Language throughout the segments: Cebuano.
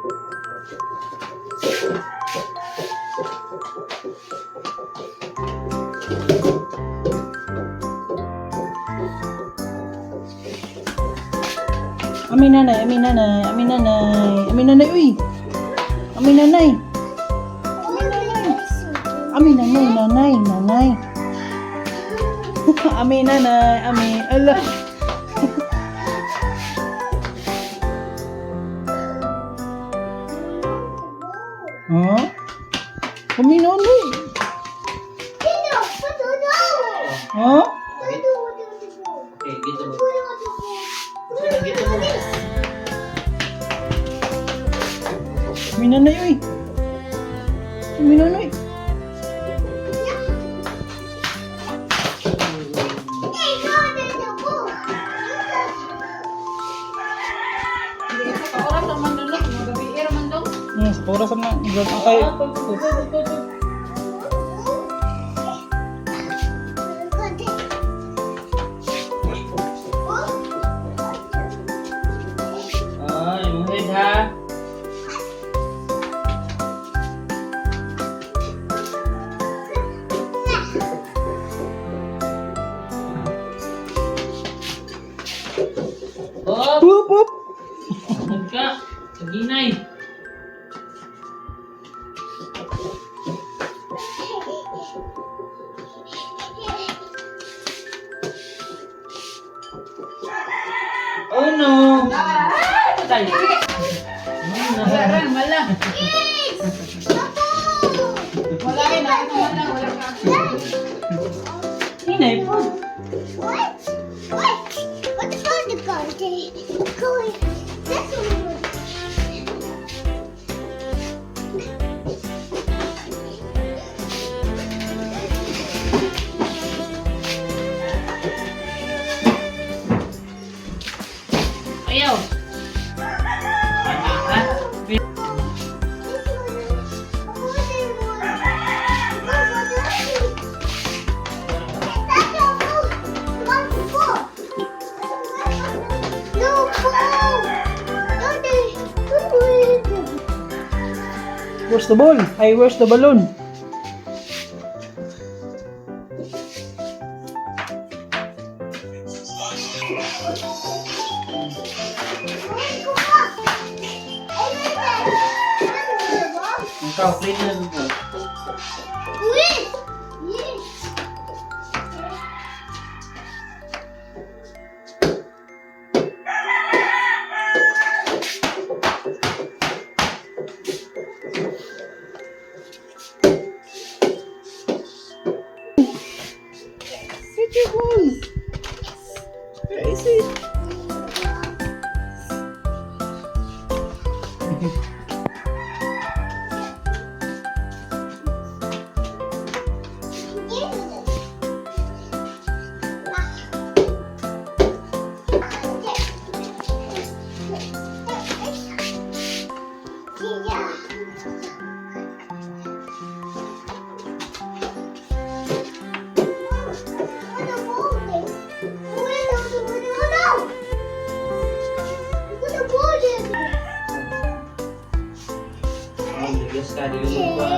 Ami nanay, ami nanay, ami nanay, ami nanay, uy. Ami nanay. Ami nanay, nanay, nanay. Ami nanay, ami, ala. Huh? Ami nanay. Huh? Okay, get the ball. Get the ball. Ami nanay, uy. Ami nanay. Sa oras ang mandulog, mga gabi era man daw. Sa oras ang mga kay. Ay, imong head ha. Oh, Whoop, whoop. ka. Ginay. Oh no! Patay! Oh, no. Wala, wala. Wala rin, nakita mo lang, wala ka. Hinay po. What? What? What the phone go? That's what. Ayaw! Ha? Where's the ball? Ay, where's the balloon? Ikaw, play na lang po. Yes. Get your ball. Where is it? Ay, yes ka, di mo pa.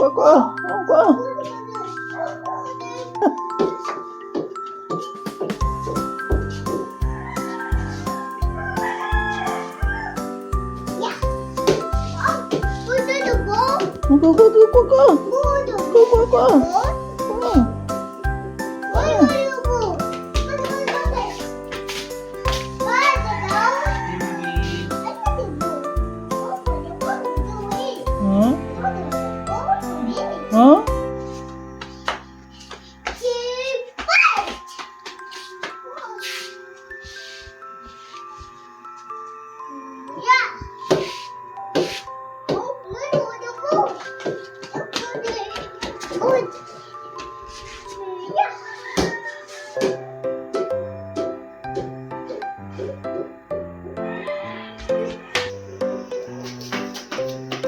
Kuha, kuha. Oh, kuha. Yeah. Oh, who's the ball? Kuha, kuha, kuha, kuha. Who's the Kuha, kuha, kuha. ball? Kuha. Where do you go? Where do you go? Where do you go? Huh? Huh?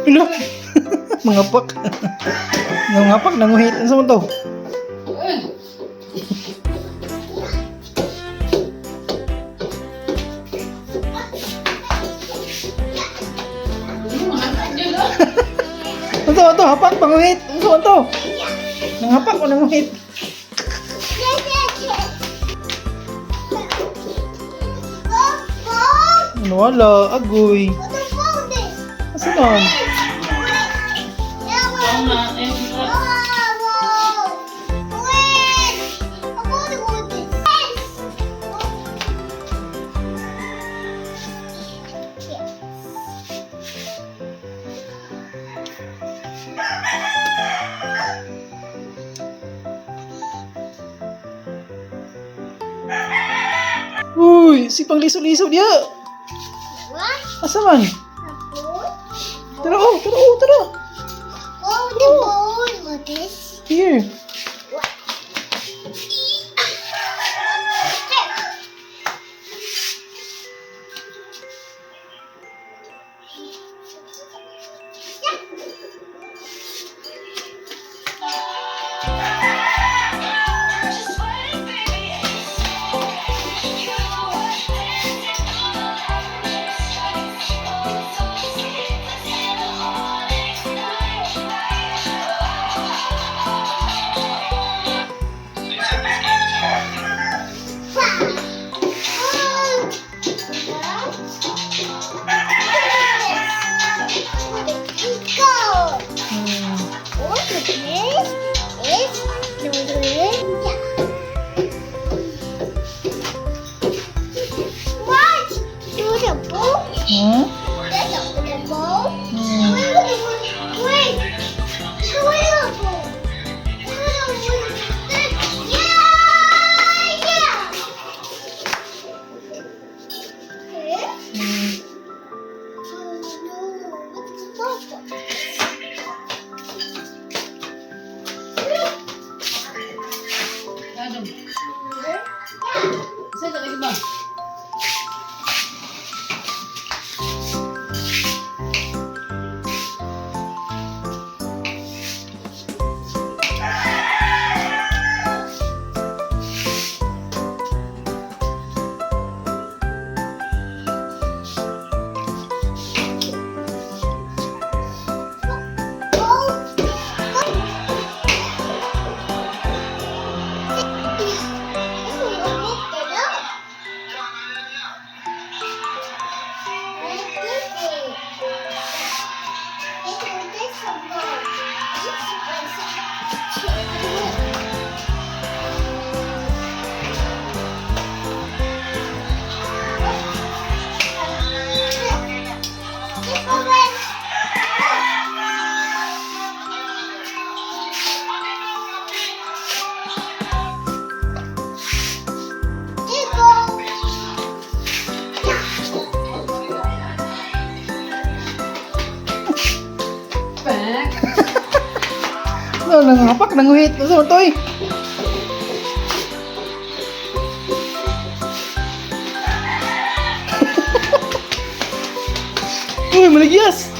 Ano? Mga pak. Mga pak, nanguhit. Ano sa to? Ano to? Ano to? Hapak, panguhit. Ano sa to? Nanghapak o nanguhit? Ano wala? Agoy. Asa nun? Oo nga, ayun nga. Uy, si pangliso-liso niya. Asa man? Tara oh, tara oh, tara. Here. Go! What is this? Is What? Do the ball? Huh? That's the ball. Hmm. Wait, wait, wait. Wait, the ball. Yeah, yeah. Eh? Oh no, what's the ball? Adam. Isa ka ba? Back. Ano, nanghapak, nanguhit. Ano sa to eh? Uy, maligyas!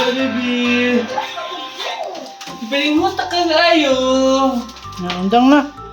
Baby. Piling mo ta kang ayo. Naundang na.